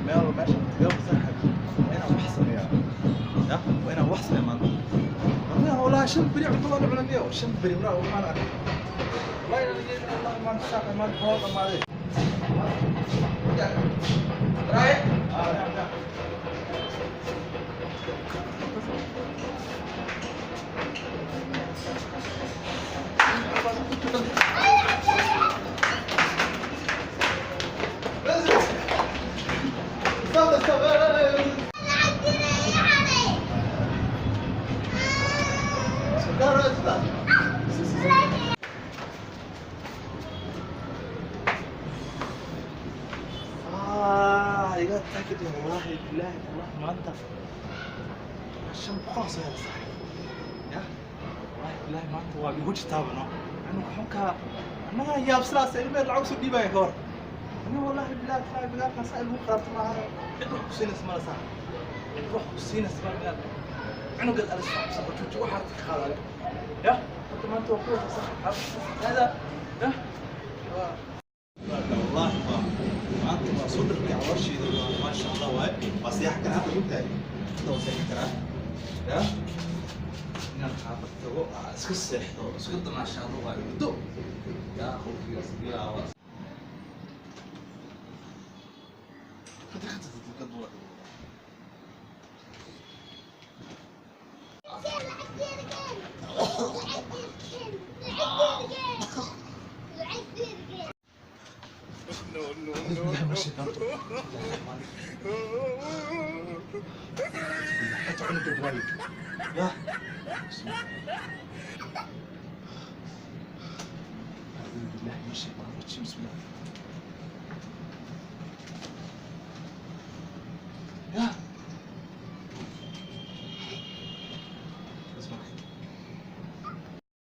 Meel meesha saaxib waa inaan wax sameeyaa, ya waa inaan wax sameeyaa maanta. Warniya walahi 5 beri cunto waan cunaniyo, 5 beri wallahi waxaan arkay wallahi inaan yeelin wallahi maanta saaxib maanta xoolo dhamaaday. Right? Stop, stop. Stop. Ah, iga tagid wallahi billahi wallahi maanta 500 soo hela saaxiib, ya wallahi billahi maanta waa igu jirtaaba no anigu xunka annagaa yaabsanaas ilmeed lacag soo dhiibaya ka hor ani wallahi billahi taala magaalkan saa ilmu qaraabta maahan, cid wax ku siinaysa mala saaxiib, cid wax ku siinaysa mala magaalka cunugaad alis juuji waxaad ka qaadaya ya hadda maanta waa kuwa saaxiib hada ya والله maanta waa soo dharkay caloosheeda waa maasha Allah waay, waa seexan karaa hadda runtahay, hadda waa seexan karaa ya inaan xaafad tago aa iska seexdo iska damaashaado waa muddo ya qofkigaas bilaaba. No, no, no. Ya أعوذ بالله من الشيطان الرجيم، بسم الله.